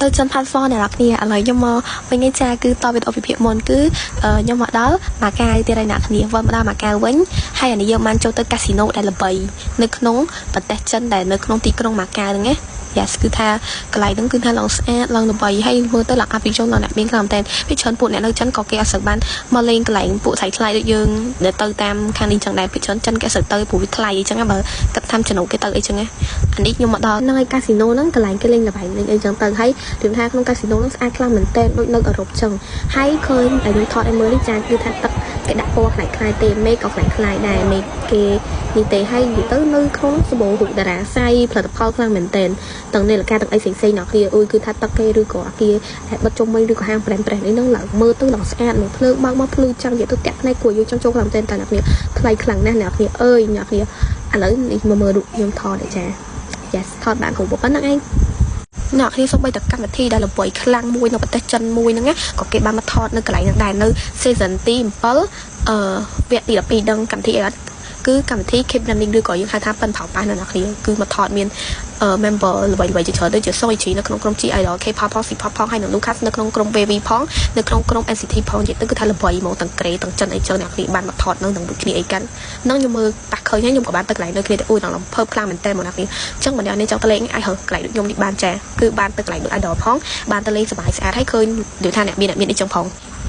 ទៅចិន part 4អ្នកនរគ្នាឥឡូវខ្ញុំមកវិញឯចាគឺតវីដេអូពិភាក្សាមុនគឺខ្ញុំមកដល់ម៉ាកាវទៀតហើយអ្នកគ្នាវិលមកដល់ម៉ាកាវវិញហើយអានេះយើងបានចូលទៅកាស៊ីណូដែលល្បីនៅក្នុងប្រទេសចិនដែលនៅក្នុងទីក្រុងម៉ាកាវហ្នឹងណា Yes គឺថាកន្លែងហ្នឹងគឺថាឡើងស្អាតឡើងល្បីហើយមើលទៅឡើងអភិជនឡើងអ្នកមានខ្លាំងមែនតើពីច្រើនពួកអ្នកនៅចិនក៏គេអត់សូវបានមកលេងកន្លែងពួកថ្លៃថ្លៃដូចយើងដែលទៅតាមខាងនេះចឹងដែរពីច្រើនចិនគេអត់សូវទៅព្រោះវាថ្លៃអីចឹងណាបើគិតតាមចំណូលគេទៅអីចឹងណាអានេះខ្ញុំមកដល់ហ្នឹងហើយកាស៊ីណូហ្នឹងកន្លែងគេលេងល្បែងលេងអីចឹងទៅហើយរៀបថាក្នុងកាស៊ីណូហ្នឹងស្អាតខ្លាំងមែនតើដូចនៅអឺរ៉ុបចឹងហើយឃើញតែខ្ញុំថតឲ្យមើលនេះចាគឺថាទឹកគេដាក់ពណ៌ខ្លាយខ្លាយទេមេឃក៏ខ្លាយខ្លាយដែរមេឃគេនេះទេហើយនិយាយទៅនៅក្នុងសម្បូររូបតារាស័យផលិតផលខ្លាំងមែនតើទាំងនាឡិកាទាំងអីផ្សេងៗអ្នកគ្នាអុយគឺថាទឹកគេឬក៏អាគារដែលបិទជុំវិញឬក៏ហាងប្រេនប្រេននេះហ្នឹងឡើងមើលទៅឡើងស្អាតមកភ្លើងបើកមកភ្លឺចាំងនិយាយទៅតាក់ភ្នែកគួរយើងចង់ចូលខ្លាំងមែនតើអ្នកគ្នាថ្លៃខ្លាំងណាស់អ្នកគ្នាអើយអ្នកគ្នាឥឡូវនេះមកមើលរូបខ្ញុំថតដែរចា Yes ថតបានគ្រប់ប៉ុណ្្នឹងឯងអ្នកគ្នាសូម្បីតែកម្មវិធីដែលល្បីខ្លាំងមួយនៅប្រទេសចិនមួយហ្នឹងណាក៏គេបានមកថតនៅកន្លែងហ្នឹងដែរនៅ season ទី7វគ្គទី12ដឹងកម្មវិធីអីអត់គឺកម្មវិធី Keep Running ឬក៏យើងហៅថាប៉ិនផៅប៉ះនៅអ្នកគ្នាគឺមកថតមាន member ល្បីៗជាច្រើនដូចជា Song Ichi នៅក្នុងក្រុម G Idol K-pop ផង C-pop ផងហើយនិង Lucas នៅក្នុងក្រុម WayV ផងនៅក្នុងក្រុម NCT ផងនិយាយទៅគឺថាល្បីហ្មងទាំងក្រេទាំងចិនអីចឹងអ្នកគ្នាបានមកថតនឹងទាំងមួយគ្នាអីកាន់នឹងខ្ញុំមើលប៉ះឃើញហើយខ្ញុំក៏បានទៅកន្លែងនៅគ្នាទៅអ៊ូដល់រំភើបខ្លាំងមែនតើមកអ្នកគ្នាអញ្ចឹងបើអ្នកនេះចង់ទៅលេងអាចហើកន្លែងដូចខ្ញុំនេះបានចាគឺបានទៅកន្លែងដូច Idol ផងបានទៅលេងសប្បាយស្អាតហើយឃើញដូចថាអ្នកមានអីចឹងផង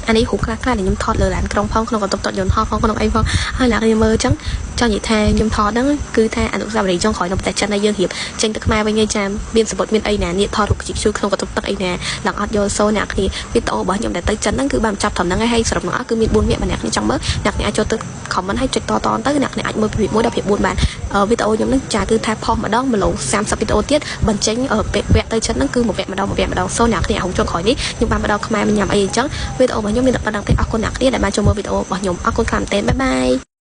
អានេះរូបខ្លះខ្លះដែលខ្ញុំថតលើឡានក្រុងផងក្នុងកន្ទប់តយន្តហោះផងក្នុងអីផងហើយអ្នកគ្នាមើលអញ្ចឹងចង់និយាយថាខ្ញុំថតហ្នឹងគឺថាអនុស្សាវរីយ៍ចុងក្រោយនៅប្រទេសចិនហើយយើងរៀបចេញទៅខ្មែរវិញឯងចាមានសមុទ្រមានអីណានេះថតរូបជីកជួយក្នុងកន្ទប់ទឹកអីណាឡើងអត់យល់សូអ្នកគ្នាវីដេអូរបស់ខ្ញុំដែលទៅចិនហ្នឹងគឺបានចាប់ត្រឹមហ្នឹងហើយសរុបមកអស់គឺមាន4វគ្គបើអ្នកគ្នាចង់មើលអ្នកគ្នាអាចចូលទៅ comment ហើយចុចតតទៅអ្នកគ្នាអាចមើលពី1ដល់ពី4បានវីដេអូខ្ញុំហ្នឹងចាគឺថាផុសម្ដង1ឡូ30វីដេអូទៀតបញ្ចេញវគ្គទៅចិនហ្នឹងគឺមួយវគ្គម្ដងមួយវគ្គម្ដងសូអ្នកគ្នាហុងចុងក្រោយនេះខ្ញុំបានមកដល់ខ្មែរមិនញ៉ាំអីអញ្ចឹងវីដេអូរបស់ខ្ញុំមានតែប៉ុណ្្នឹងទេអរគុណអ្នកគ្នាដែលបានចូលមើលវីដេអូរបស់ខ្ញុំអរគុណខ្លាំងមែនទែន bye bye.